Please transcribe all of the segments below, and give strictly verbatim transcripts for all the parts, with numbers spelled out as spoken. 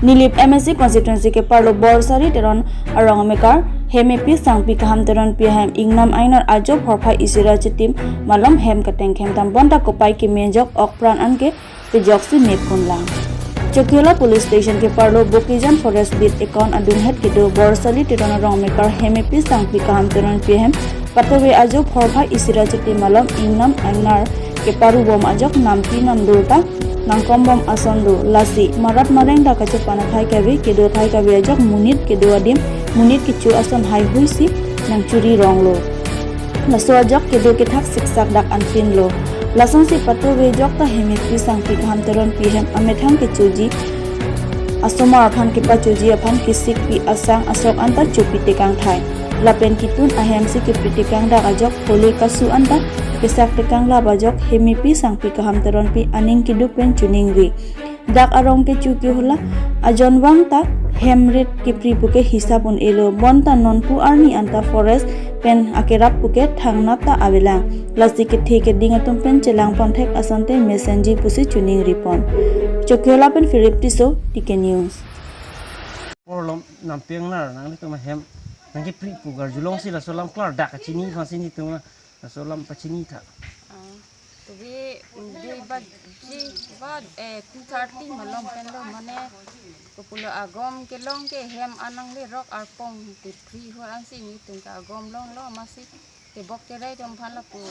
Nilip M A C constituency keparlo Borsari Teron arong amekar Hemepi Sangpi Kaham Teronpi ahem ingnam ingnar ajo phorphai isi ra chitim malom hem kateng khemtam bonta kopai keme ajok okpran anke tejoksi mepun lang. Chokihola police station keparlo Bokajan forest beat account adunghet kedo Borsari Teron arong amekar Hemepi Sangpi Kaham Teronpi ahem patove ajo phorphai isi ra chitim malom ingnam ingnar keparu bom ajok nampi namdur ta nangkom bom ason do. Lasi marat mareng ta kachepan athai kave, kedo athai kave ajok monit kedo adim, monit kecho ason haihui si nangchuri ronglo. Laso ajok kedo kethak siksak dak anpinlo. Lasonsi patove ajok ta Hemepi Sangpi Kaham Teronpi ahem amethang kechoji asomar aphan kepachoji aphan kesikpi asang asok anta chopi tekang thai. Lapen ketun ahemsi kepi tekang dak ajok phole kasu anta kesak tekang lap ajok Hemepi Sangpi Kaham Teronpi aning keduk pen choningri. Dak arong kecho kehola ajonvang ta hem rit kepri puke hisap un-elo, bonta nonpu arni anta forest pen akerap puke thangnat ta avelang. Lasi kethe keding atum pen chelang ponthek asonte mesenji pusi choningri pon. Chokihola pen Philip Tisso, T K News. Porlom nampi ingnar nanglitum ahem nangkepri pu karjulongsi laso alam klardak kachini aphansi nelitum laso alam pachini tha. Ah, tobe dui baji ba, eh, two thirty malom penlo, mane kopulo agom kelong ke hem anang le rok arpong te free ho ansi nelitum ke agom longlo, amatsi tebok terai atum aphan lapu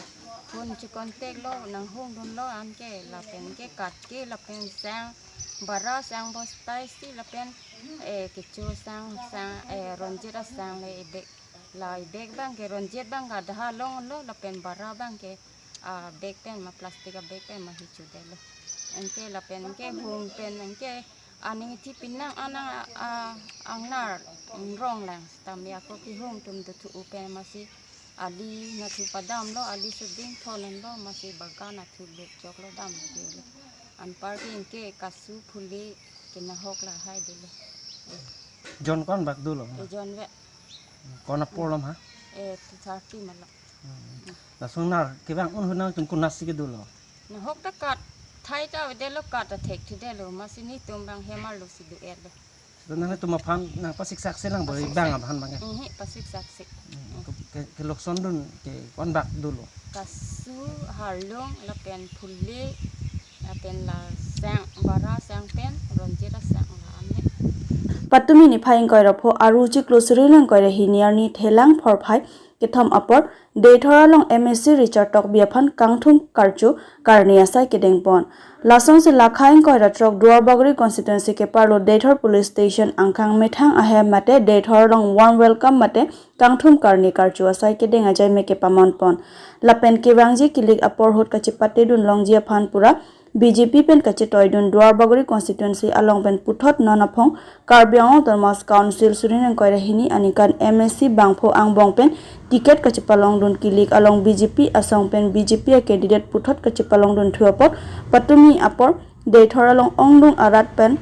phone che contact lo, nanghongdunlo anke lapen ke kat ke lapen sang bara sang bostai si lapen, eh, kecho sang sang, eh, ronjit asang le ebek la ebek abang ke ronjit abang ke adaha longlo lapen bara abang ke, ah, bag pen ma plastic a bag pen ma hichu detlo. Anke lapen ke hung pen anke aning thi pinang anang, ah, ingnar rong lang sitame ako kehung atum dothu pen amatsi ali nathu padamlo, ali suding thon anlo, amatsi bagan athu bek choklo dam detlo. Anpar ke anke kasu phule ke nahok lahai detlo. Jon ko-an bak dolo? Eh, jon ve. Ko-an apor lom ha? Eh, two thirty malom. Hmm. Laso nar kevang un ahut nangtum konatsi kedolo? Nahok ta kat thai ta avedetlo, kat ta thekthedetlo, amatsi nelitum abang hem arlosi do-etlo. Seta nangtum aphan nangpasiksak si lang boi. Pasiksak. Bang aphan abang ke? Ehe, pasiksak si. Hmm, ke, ke, kelokson dun ke ko-an bak dolo? Kasu, harlung, lapen phule, lapen la sang, bara sang pen ronjit asang la ame. Patumi niphai ingkoi ra pho, Aru chiklo suri ingkoi ra hini arni Thelang phorphai kethom apor Deithor along M A C Richard Tokbi aphan kangthum karcho karni asai kedeng pon. Lasonsi lakha ingkoi ra throk Duarbagori constituency keparlo Deithor police station angkang methang ahem mate Deithor along warm welcome mate kangthum karni karcho asai kedeng ajai me kepamon pon. Lapen kevangji kilik apor ahut kachepate dun longji aphan pura B J P pen kachetoidun Duarbagori constituency along pen puthot non aphong Karbi Anglong Autonomous Council suri ingkoi ra hini aningkan M A C bangpho angbong pen ticket kachepalongdun kilik along B J P asong pen B J P a candidate puthot kachepalongdun thu apot patumi apor Deithor along ongdung arat pen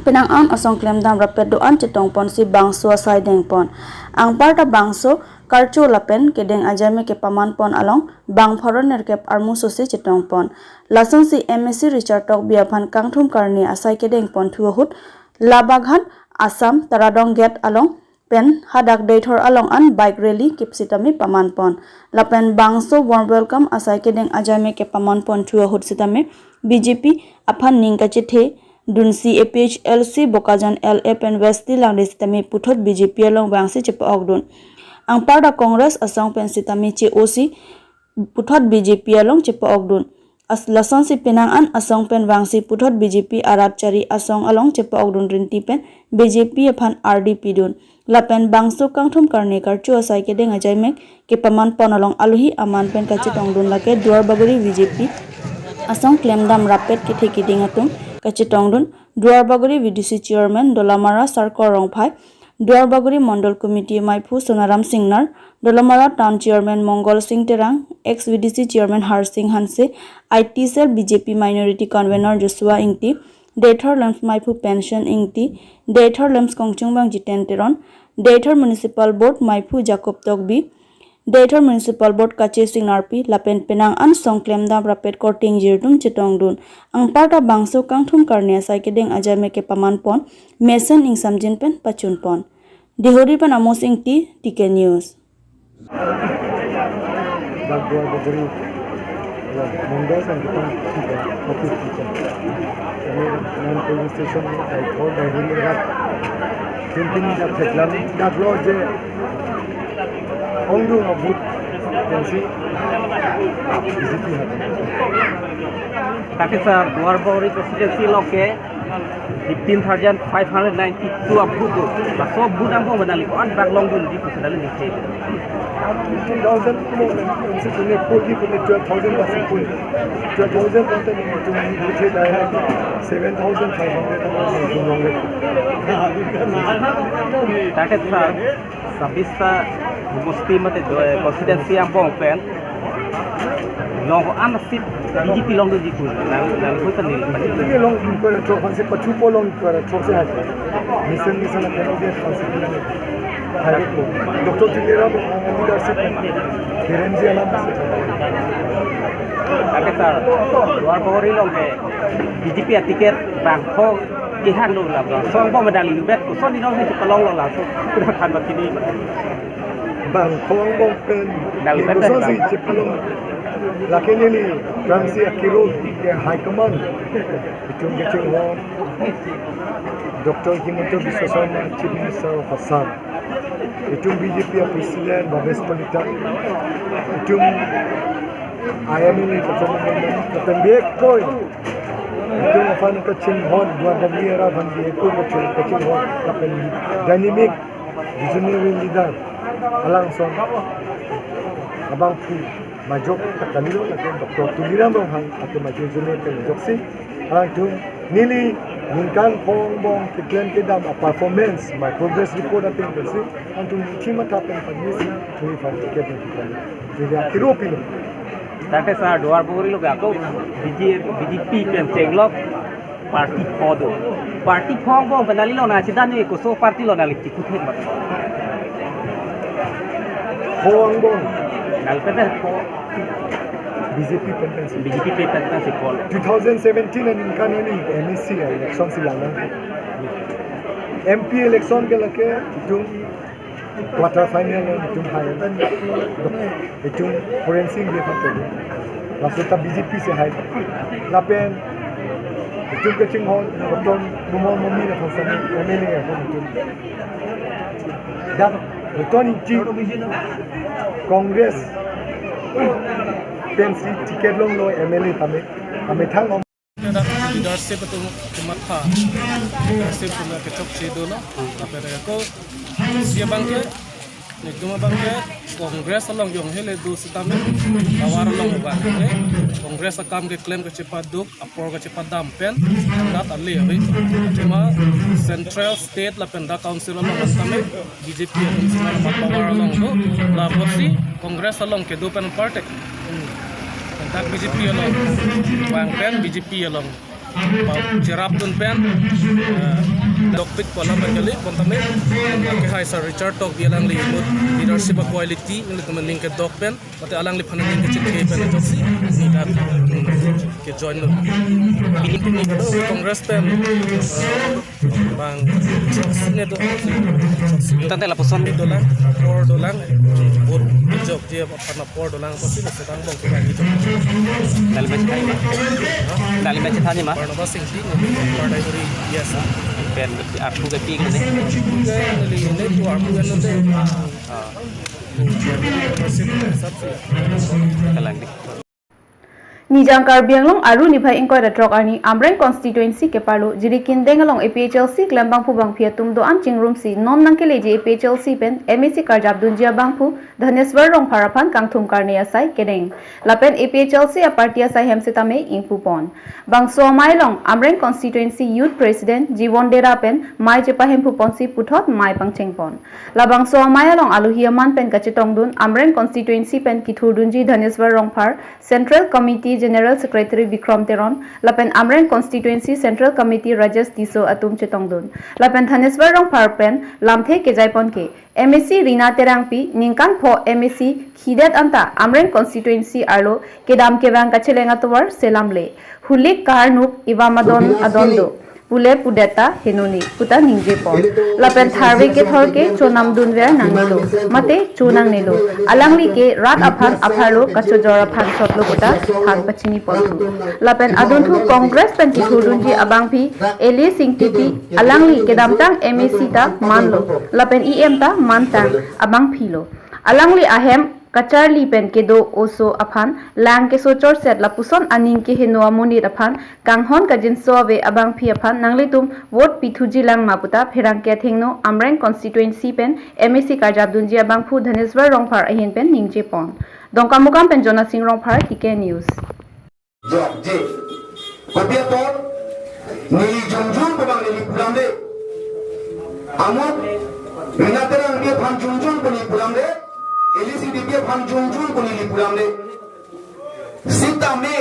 penang an asong klemdam rapet do-an chetong ponsi bangso asai deng pon. Anparta bangso karcho lapen kedeng ajai me kepaman pon along bang pharo nerkep armuso si chetong pon. Lasonsi M A C Richard Tokbi aphan kangthum karni asai kedeng pon thu ahut Labaghat Assam Taradong Gate along pen hadak Deithor along an bike rally kip sitame paman pon. Lapen bangso warm welcome asai kedeng ajai me kepamon pon thu ahut sitame B J P aphan ning kachethe dunsi A P H L C Bokajan L A pen Wesley Langdi sitame puthot B J P along vangsi chepa-okdun. Anparta Congress asong pen sitame che-osi puthot B J P along chepa-okdun. As lasonsi penang an asong pen vangsi puthot B J P arat chari asong along chepa-okdun rinti pen B J P aphan ardi pidun. Lapen bangso kangthum karni karcho asai kedeng ajai me kepaman pon along alohi aman pen kachetongdun lake Duarbagori B J P asong klemdam rapet kethe keding atum kachetongdun Duarbagori V D C Chairman Dolamara Sarkar Rongphai, Duarbagori Mondol Committee Maiphu Sonaram Singnar, Dolamara Town Chairman Mongol Sing Terang, ex V D C Chairman Harsing Hanse, I T Cell B J P Minority Convener Joshua Ingti, Deithor LAMPS Maiphu Pension Ingti, Deithor LAMPS Kongchungbang Jiten Teron, Deithor Municipal Board Maiphu Jacob Tokbi, Deithor Municipal Board kache Singnarpi lapen penang an song klemdam rapet korte ingjir atum chetongdun. Anparta bangso kangthum karne asai kedeng ajame kepaman pon mesen ingsamjin pen pachun pon. Deihori pen Amos Ingti, T K News. Dak Duarbagori, ya, Mumbai sang kita, kita, office kita. Kami, non police station, I call the area. Tintin dak theklam, dak lo je, ongdung abut, tensi, B J P hati. Tangte sir, Duarbagori constituency along ke fifteen thousand five hundred ninety-two abut do. Laso abut angbong penang liko an bak longdunji pusi nangli ningje. Fifteen thousand kumo, tensi pune polji pune twelve thousand basi pune. Twelve thousand konten itu ni puthe daya seven thousand five hundred abang itu nongwe. Tangte sir, sabista homosti mate do, eh, constituency angbong pen. Long an seat B J P longdunji pu. Nang, nang hui kan nil. Ini long kore throk, pansi pachupo long kore throk se hai. Mesen mesen akan dia pansi. Hai ko. Doctor Tuliram leadership. Kirenji alam. Tangte sir, Duarbagori along ke B J P aticket bangpho kehang do la bang. Song bom medali lubet ko soni nong ni palong lo la so. Kuda kan bakini. Bangpho angbong pen. Dali pen Indo pen si bang. Chepalong. Lake neli Ramsi akiro ke high command. Itum kechinghon Doctor Himanta Biswa Sarma, Chief Minister of Assam. Itum B J P a President Bhabesh Kalita. Itum I M L A Doctor Mohan Mohan, Doctor Bek Koi. Itum aphan kachinghon, Duarbagori area aphan Bek Koi kachinghon, lapen dynamic visionary leader. Alang song abangphu majok ta kalilo, lapen Doctor Tuliram Ronghang atum majok june ke majok si. Alang atum neli ningkan pho angbong keklem kedam a performance, my progress report atum pensi, atum thima tha pen panis, three five ticket pen panis. Jadi akiro pilo. Tangte sir, Duarbagori lo ako B J, B J P pen chenglok party pho do. Party pho angbong penang ilo na chidan ni koso party lo nangli chikuthe mat. Pho angbong. Nangli pen pho. B J P pen pensi. B J P pen pensi pho. Two thousand seventeen aningkan ani M A C election si lang. M P election ke lake itum quarter final lo itum hai. Itum Horen Sing Bey aphan pedi. Laso ta B J P si hai. Lapen itum kachinghon Doctor Numal Momin aphan sani M L A aphan itum. Dak Doctor Ingti Congress pensi ticket longlo M L A tame. Amethang Dak leadership atum kematha, leadership atum kechokche dolo. Lapen ako, isi abang ke, netum abang ke, Congress along jong hele do sitame, power along abang ke, Congress akam keklem kachepaduk, apor kachepadam pen, dak ale ave. Cuma central, state lapen dak council along sitame, B J P atum sitame power along do, lapusi Congress along kedo pen partek. Dak B J P along, bang pen B J P along. Bang cherapdun pen, eh, dokpik kolam pen kali, kontame, ke hai Sir Richard Tokbi alangli inut leadership quality, nelitum aning kedok pen, mate alangliphan aning kechethe pen ajoksi, neli dak kejoin lo. Pini pini kedo Congress pen, eh, bang, sine do. Tangte lapuson. Dolang, apor dolang, vote kejok je aphan apor dolang, apotsi sedang bong kebang gitu. Nangli machethani ma? Nangli machethani ma? Barnabas Ingti, neli Kardai Hori, yes. Pen arpu ke pik ne? Arpu ke neli ne tu arpu ke nonte. Ah. Kalang di. Nijang Karbi Anglong aru niphai ingkoi ra throk arni Amreng constituency keparlo Jirikindeng along A P H L C klembangphu bangphi atum do-an chingrumsi non nangkeleji A P H L C pen M A C karjapdunji abangphu Dhaneswar Rongphar aphan kangthum karne asai kedeng. Lapen A P H L C a party asai hem sitame ingpupon. Bangso amei along Amreng constituency youth president Jiwon Dera pen mei chepahemphuponsi puthot mei pangchengpon. Labangso amei along alohi aman pen kachetongdun Amreng constituency pen kithurdunji Dhaneswar Rongphar, Central Committee General Secretary Bikrom Teron, lapen Amreng Constituency Central Committee Rajesh Tisso atum chetongdun. Lapen Thaneswar Rongphar pen lamthe kejaiponke, M A C Rina Terangpi ningkan pho M A C khidet anta Amreng Constituency arlo kedam kevang kacheleng atovar selamle. Hulik kaharnuk ivam adon adon do. Pule pudet ta henoni puta ningjepon. Lapen tharve kethor ke chonamdunver nangnelo. Mate chonangnelo. Alangli ke rat aphan apharlo kachojor aphan sotlo puta than pachiniponthu. Lapen adunthu Congress pen kithurdunji abangpi Eli Singtipi alangli kedamtang M A C ta manlo. Lapen E M ta mantang abangpilo. Alangli ahem kacharli pen kedo oso aphan lang keso chorset lapuson aning keheno amonit aphan kanghon kajinso ave abangpi aphan nanglitum vote pithuji langma puta pherangke athengno Amreng Constituency pen M A C karjapdunji abangphu Dhaneswar Rongphar ahin pen ningjepon. Dongkamukam pen Jonasing Rongphar, T K News. Jok je. Kopi apot, neli jongjong pu abang neli pudamde. Amuk, Rina Terangpi aphan jongjong pu neli pudamde. Eli Singtipi aphan jongjong pu neli pudamde. Sitame,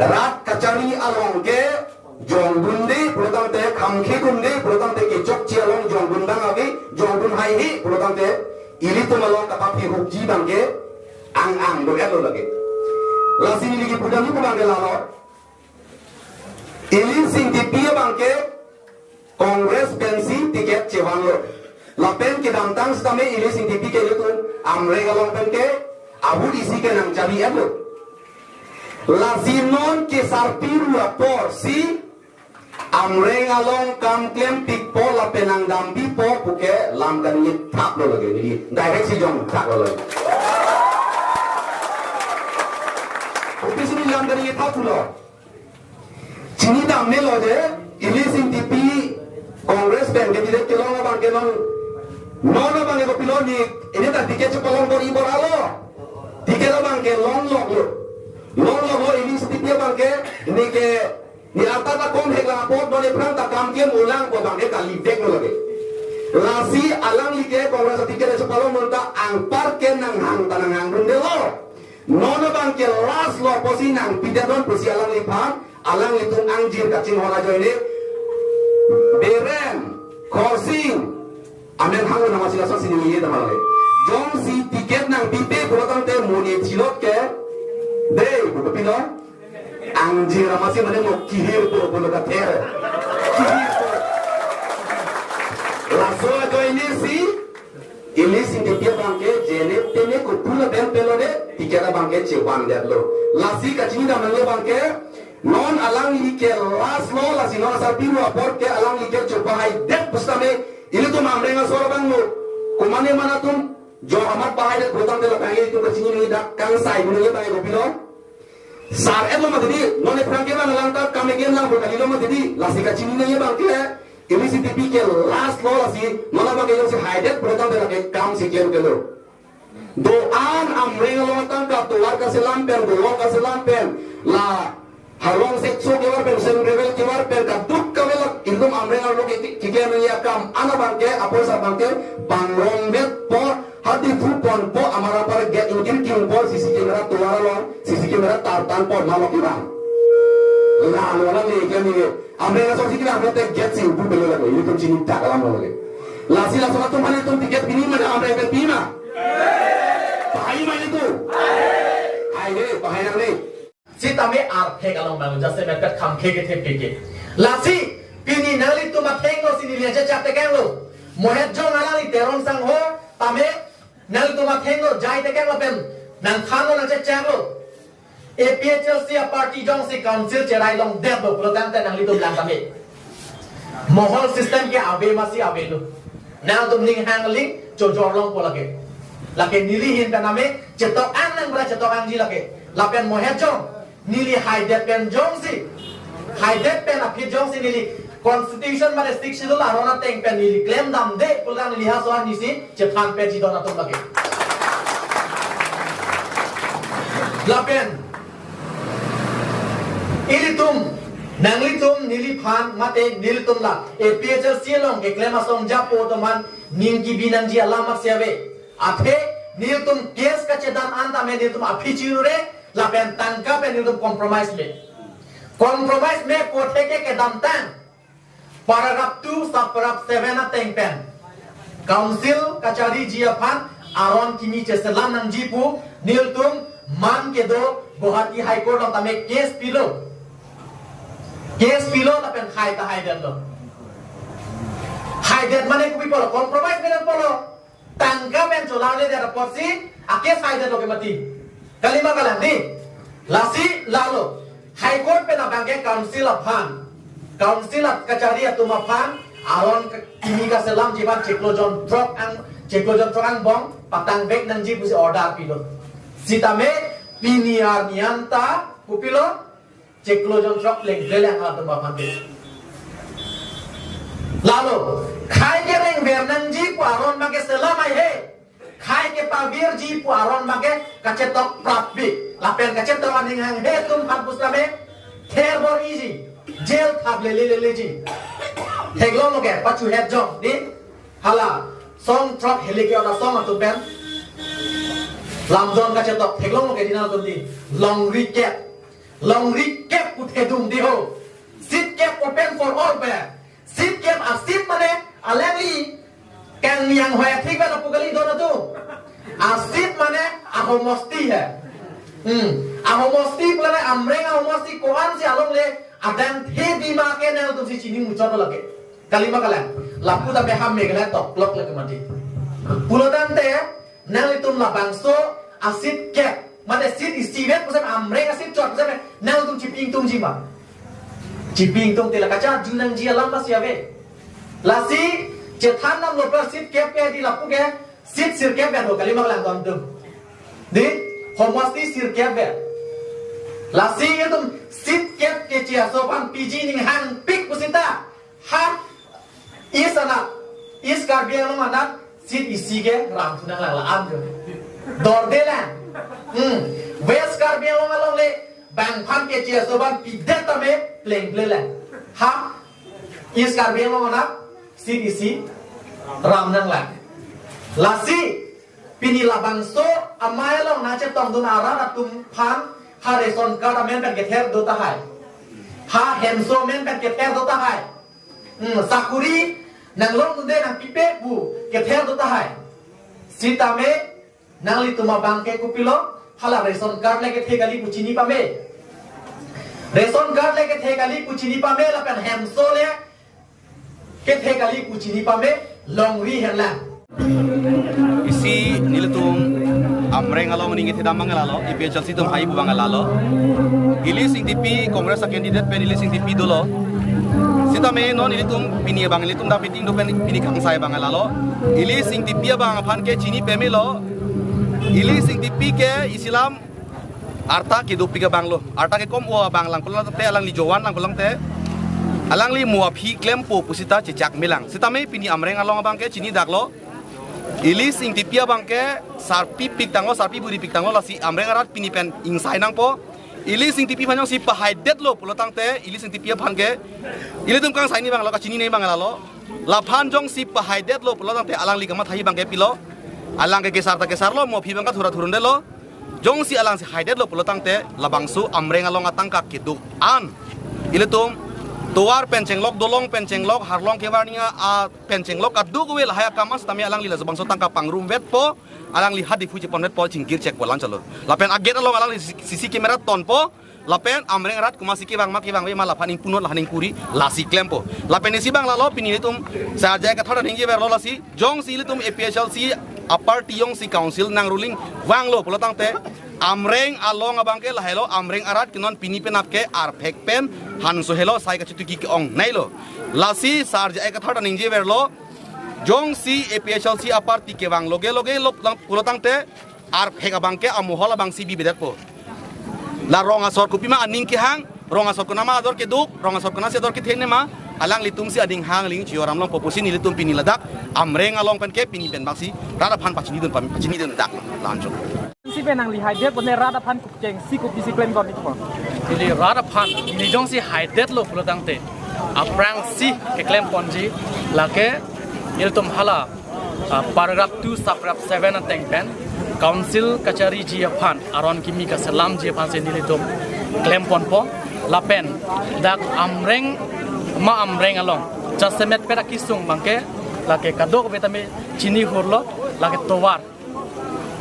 rat kacharli along ke jongdunde pulotangte, khamkhedunde pulotangte, kechokche along jongdun dang ave, jongdun haihe pulotangte, ilitum along kapaphi hukji abangke ang ang do-etlo lake. Lasi neli kipudamji pu abangke lalo. Eli Singtipi abangke Congress pensi ticket chevanlo. Lapen kedamtang sitame Eli Singtipi ke ilitum Amreng along pen ke ahut isi ke nangcharli-etlo. Lasi non kesarpi ru aporsi Amreng along kam klempikpo lapen nangdampipo puke lam kaningje thaplo lake, neli direct si jongthaklo lake. Kopisi neli lam kaningje thaplo? Chinidamnelo je, Eli Singtipi Congress pen candidate kelong abangke non, non abangke kopilo, ne, ne ta ticket chepalong bor-i bor-alo. Ticket abangke longloklo. Longloklo, Eli Singtipi abangke, neke, ne ata ta kom heklang apot, non ephrang ta kam kem ulang pu abangke kaliveklo lake. Lasi alangli ke Congress aticket chepalong non ta anparke nanghang ta nanghangdundelo. Non abangke last lo pusi nangpidetnon pusi alangliphan, alanglitum angjir kachinghon ajoine, Beren, Khorsing, amen hang nama sila sa sini ye teman le. Jongsi ticket nangpipe pulotangte monit chilot ke, dei, buku pino, angjir amatsi mane mo kihir pu pulo kather. Kihir pu. Laso ajoine si, Eli Singtipi abangke jene tene kopi lapen pelode, ticket abangke chevandetlo. Lasi kachinidam nangji abangke, non alangli ke last lo, lasi non asarpi ru apor ke alangli ke chopahaidet pusitame, ilitum Amreng asor abanglo. Komane mane atum, jo amat pahaidet pulotangte lapen ilitum kachinine dak kangsai gunung abangke kopilo. Sar-etlo mati di, non ephrang ke bang langkap kami ke lang pu kalilo mati di, lasi kachinine abangke, Eli Singtipi ke last lo lasi, non abangke jongsi haidet pulotangte lake kamsi klemklemlo. Do-an Amreng along atangka tovar kaselam pen, dolok kaselam pen, la Harlong Sekso kevar pen, Sen Gravel kevar pen, kaduk kavelak, ilitum Amreng along ke, ke, keklem nangji akam, an abangke, apoisa abangke, pangrongmetpo, hadi thuponpo, amarapar gate ingkirkingpo, C C camera tovar along, C C camera tartanpo, malok ibang. La, lo la le, kami le. Amreng asor si kila amreng te gate si upu belo lake, ilitum chini tak alam lo lake. Lasi laso atum aphan ilitum ticket pini ma, Amreng pen pi ma? Pahai ma ilitum? Haihe, pahai nangne. Sitame arphek along bang jasemet kat khamkhe kethepik ke. Lasi, pini nanglitum athengno si neli ajat chak tekanglo. Mohet jong alangli Teron sangho, tame, nanglitum athengno jai tekang lapen nangthanlo nangchechaklo. A P H L C a party jongsi council cherai longdetlo pulotangte nanglitum lang tame. Mohol system ke ave masi avelo. Nangtum ning hang ling chojor longpo lake. Lake neli ahin pen tame chetok-an nang bra chetok-anji lake. Lapen mohet jong neli haidet pen jongsi, haidet pen aphi jongsi neli constitution mane Sixth Schedule aron ateng pen neli klemdamde pulang neli ha so-an nisi chethan pechidon atum lake. Lapen ilitum, nanglitum neliphan mate nelitum la A P H L C along keklem asong japo atum aphan ning kebi nangji alam aksi ave. Athe nelitum case kachedan an tame nelitum aphi chirure, Lapen tangka pen nelitum compromise me. Compromise me pu theke kedamtang paragraph two, subparagraph seven ateng pen Council kachariji aphan aron kimi cheselam nangji pu nelitum man kedo Guwahati High Court along tame case pilo. Case pilo lapen hai ta haidetlo. Haidet mane kopi pulo, compromise me apotlo. Tangka pen chola le dia apotsi a-case haidetlo ke mati. Kalima kalang di. Lasi lalo. High Court pen abangke Council aphan, Council kachari atum aphan aron ke-, kimi kaselamji aphan chiklo jon throk ang, chiklo jon throk angbong patang vek nangji pusi order pilo. Sitame pini arni anta kopilo, chiklo jon throk plengple lang atum aphan ke. Lalo, khei kerengver nangji pu aron abangke selam haihe. Khei kepavirji pu aron abangke kachetok prapvi. Lapen kachetok aning hanghe atum aphan pusitame ther bor-iji, jail thap lele leleji. Theklonglo ke, pachu het jong di. Hala song throk heli ke-ot asong atum pen lamjon kachetok, theklonglo ke di nangtum di. Longri kep. Longri kep pu thedung di ho. Seat kep open for all pu. Seat kep, a-seat mane alangli kang yang hoya thik ba lapu kali don atum. A-seat mane ahomosti he. Hmm. Ahomosti pu lake Amreng ahomosti ko-ansi alongle adang thedi ma ke nangtumsi chini muchot lake. Kalima kalang. Lapu tame ha Meghalaya toklok lake mati. Pulotangte nanglitum labangso a-seat kep, mane seat isivet pusitame, Amreng a-seat chot pusitame nangtum chipi ingtungji ma? Chipi ingtungte la kacharju nangji alam pasi ave. Lasi chethan damlo pu seat kep ke di lapu ke seat sirkep vet ho, kalima kalang don atum. Di, homosti sirkep vet. Lasi itum seat kep keche aso aphan piji ning hangpik pusita. Ha, East anat, East Karbi Anglong anat seat isi ke ramthu nanglang, la-an jo. Dorde lang. Hmm. West Karbi Anglong alongle bangphan keche aso aphan pidet tame plengple lang. Ha, East Karbi Anglong anat seat isi ram nanglang. Lasi pini labangso amei along nangchetongdun arat atum aphan ha ration card amen pen kether do tahai. Ha hemso amen pen kether do tahai. Hmm, sakuri nanglongdunde nangpipe pu kether do tahai. Sitame nanglitum abangke kopilo, hala ration card le kethe kali pu chini pame. Ration card le kethe kali pu chini pame lapen hemso le kethe kali pu chini pame, longri henlang. Isi nelitum Amreng along aning kethedam abang lalo, A P H L C atum hai abang lalo. Elise Ingtipi Congress a-candidate pen Elise Ingtipi dolo. Sitame non ilitum pini abang ilitum dak meeting do pen pini kangsai abang lalo. Elise Ingtipi abang aphan ke chini pamelo. Elise Ingtipi ke isilam arta kedopik abang lo. Arta kekom-o abang lang pulo te, alangli jowan lang pulo te, alangli mo aphi klempo pusita chechak melang. Sitame pini Amreng along abang ke chini daklo. Elise Ingtipi abang ke sarpi pik tanglo, sarpi buri pik tanglo, lasi Amreng arat pini pen ingsai nangpo. Elise Ingtipi aphan jongsi pahaidetlo pulotangte, Elise Ingtipi aphan ke ilitum kangsai ni abang lo, kachini ni abang lalo. Laphan jongsi pahaidetlo pulotangte alangli kamatha abang ke pilo. Alang ke kesar ta kesarlo, mo aphi abang ke thura thurundelo. Jongsi alangsi haidetlo pulotangte labangso Amreng along atangka kedo-an, ilitum tovar pen chenglok, dolong pen chenglok, harlong kevarnia a pen chenglok, kadokave lahai akam sitame alangli labangso tangka pangrumvetpo, alangli ha Diphu cheponvetpo, chingkir chekpo, la-anchotlo. Lapen a-gate along alangli C C camera tonpo, lapen Amreng arat komatsi kevang ma kevangve ma laphan ingpunot, laphan ingkuri, lasi klempo. Lapen isi abang lalo, pini ilitum sarja kathar ningjeverlo lasi, jongsi ilitum A P H L C aparty jongsi council nang ruling vanglo pulotangte, Amreng along abang ke lahailo, Amreng arat ke non pini penap ke arphek pen hanso helo, sai kachetuki ke-ong nailo. Lasi sarja kathar ningjeverlo, jongsi A P H L C aparty kevang loge loge lo pulotangte, arphek abang ke amohol abangsi bivedetpo. La rong asor kopima aning kehang, rong asor konama ador keduk, rong asor konasi ador kethenema, alanglitumsi aning hang ling chioram longpo pusi nelitum pini ladak Amreng along pen ke pini pen abangsi rat aphan pachinidun pam-, pachinidun dak, la-anchot. Si pen nangli haidet bonta rat aphan kukeng si kopisi klem don ikpo? Ili rat aphan ili jongsi haidetlo pulotangte, aphrangsi keklem ponji, lake ilitum hala, ah, paragraph two, subparagraph seven ateng pen Council kachariji aphan, aron kimi kaselamji aphan si nelitum klemponpo. Lapen dak Amreng, ma Amreng along jasemetpet akisung abangke, lake kadokave tame chini hurlo, lake tovar.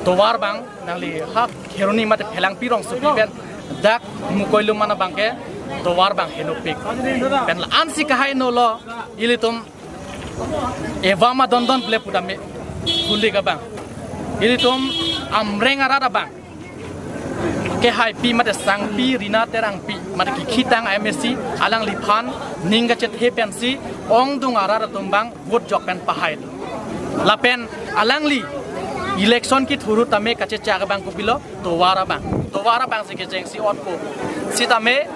Tovar abang nangli ha Kheroni mate Phelangpi rongsopi pen dak Mukoilum mana abangke tovar abang henopik. Pen la-ansi kahainolo, ilitum evam adondon ple putame, kulik abang. Ilitum Amreng arat abang kehaipi mate Sangpi Rina Terangpi mate kikhitang M A C, alangliphan ning kachethe pensi ongdung arat atum abang vote jok pen pahai. Lapen alangli election kethuru tame kachechak abang kopilo, tovar abang. Tovar abang si kechengsi otpo. Sitame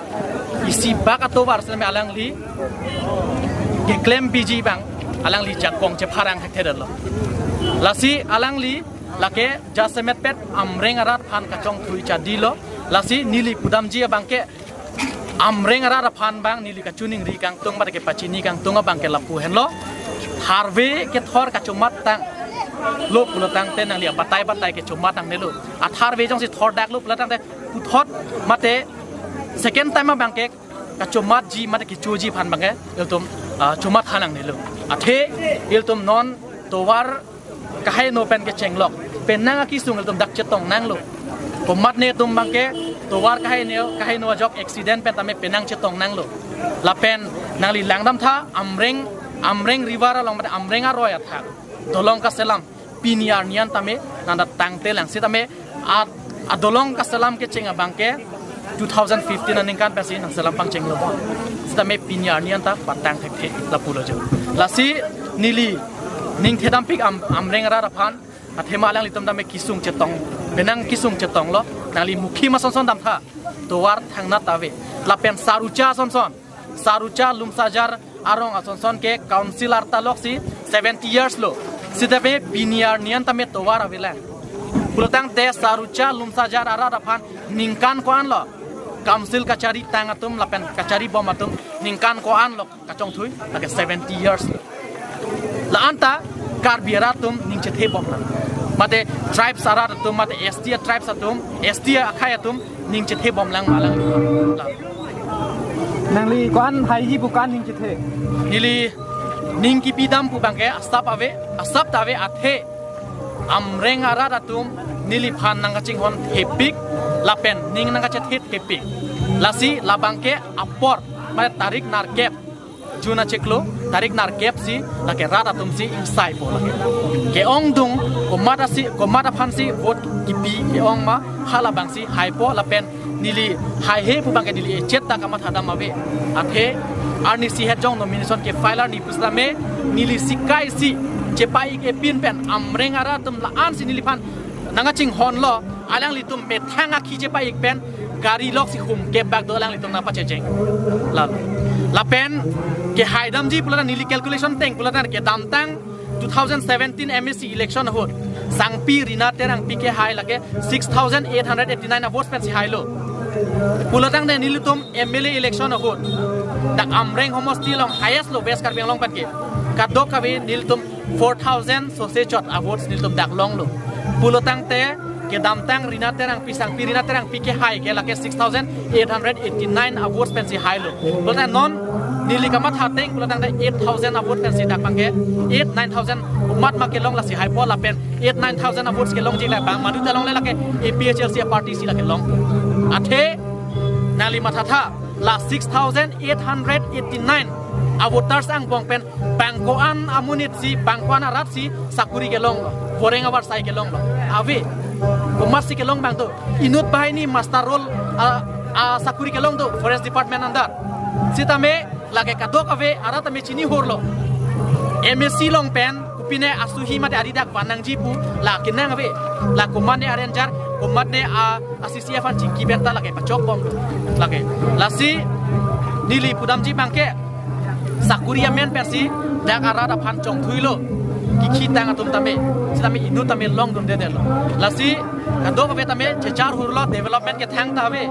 isi bak atovar sitame alangli keklem biji abang, alangli jakong chepharang hekthedetlo. Lasi alangli lake jasemetpet Amreng arat aphan kachongthui chadilo. Lasi neli pudamji abangke Amreng arat aphan abang neli kachiningri kangtung mate kepachini kangtung abangke lapu henlo. Tharve kethor kachomat tanglo pulotangte nangli abatai batai kechomat nangnelo. Atharve jongsi thordaklo pulotangte puthot mate second time abangke kachomatji mate kechoji aphan abangke ilitum, ah, chomat tha nangnelo. Athe ilitum non tovar kahaino pen kechenglok, penang akisung ilitum dak chetong nanglo. Komatne atum abangke tovar kahaino, kahaino ajok accident pen tame penang chetong nanglo. Lapen nangli langdam tha, Amreng, Amreng River along mate Amreng aroi athak dolong kaselam pini arni an tame nangda tangtelang. Sitame a, adolong kaselam kecheng abangke two thousand fifteen aningkan pensi nangselam pangchenglo. Sitame pini arni an ta patang thekthe lapulo jo. Lasi neli ning thedampik Am-, Amreng arat aphan, athema alanglitum tame kisung chetong, penang kisung chetonglo. Nangli Mukhim asonson damtha, tovar thangnat ave. Lapen Sarucha asonson, Sarucha Lumsajar arong asonson ke council arta loksi seventy years lo. Sitame pini arni an tame tovar avelang. Pulotangte Sarucha Lumsajar arat aphan ningkan ko-anlo council kachari tang atum lapen kachari bom atum ningkan ko-anlo kachongthui, lake seventy years lo. La-anta Karbi arat atum ning chethe bomlang. Mate tribes arat atum, mate S T tribes atum, S T akhei atum ning chethe bomlang ma alanglitum. Nangli ko-an haiji pu ko-an ning chethe? Neli ning kipidam pu abangke asap ave, asap ta ave, athe Amreng arat atum neliphan nangkachinghon thepik lapen ning nangkachethe thepik. Lasi labangke apor, mane tarik nerkep June achiklo, tarik nerkep si lake rat atum si ingsaipo lake. Ke-ongdung komat asi, komat aphan si vote kipi ke-ong ma, halabang si haipo lapen neli haihe pu abangke neli echet ta kamathadam ave. Athe arnisi het jong nomination kefile arni pusitame neli sikai si chepa-ik epin pen Amreng arat atum la-an si neliphan nangkachinghonlo, alanglitum methang akhi chepa-ik pen gari loksi humkep bak do alanglitum nangpachecheng. Lalo. Lapen kehaidamji pulotangte neli calculation teng pulotangte kedamtang two thousand seventeen M A C election ahut Sangpi Rina Terangpi kehai lake six thousand eight hundred eighty-nine a-votes pensi hailo. Pulotangte nelitum M L A election ahut dak Amreng homosti along highest lo West Karbi Anglong pen ke. Kadokave nelitum four thousand sose chot a-votes nelitum dak longlo. Pulotangte kedamtang Rina Terangpi, Sangpi Rina Terangpi kehai ke lake six thousand eight hundred eighty-nine a-votes pensi hailo. Pulotangte non neli kamatha ateng pulotangte eight thousand a-vote pensi dak abangke eight nine thousand komat ma kelong lasi haipo lapen eight nine thousand a-votes kelongji la bang madu ta longle lake A P H L C a-party si lake long. Athe nangli mathatha la six thousand eight hundred eighty-nine a-voters angbong pen bang ko-an amonit si, bang ko-an arat si sakuri kelonglo, foreng avarsai kelonglo. Ave, komat si kelong bang do, inut banghini master roll a, a sakuri kelong do, Forest Department under. Sitame lake kadokave arat tame chini horlo. M A C along pen kopine asuhi mate ari dak van nangji pu la kenang ave. La komatne arranger, komatne a, a-C C F an chingki pen ta lake pachok bomlo. Lake. Lasi neli pudamji abangke sakuri amen pensi dak arat aphan chongthuilo. kikhitang atum tame, sitame inut tame longdundedetlo. Lasi kadokave tame chechar hurlo, development kethang ta ave,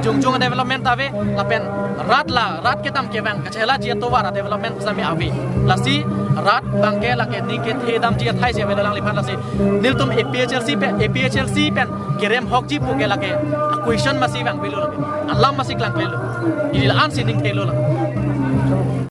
jongjong development ta ave, lapen rat la, rat kedam kevang kachelaji atovar a-development sitame ave. Lasi rat abangke lake ning kethedamji athai si ave alangliphan. Lasi nelitum A P H L C pen, A P H L C pen kerem hokji puke lake a-question masi vangvelo lake, alam masi klangklelo. Ili la-ansi ning thelo lake.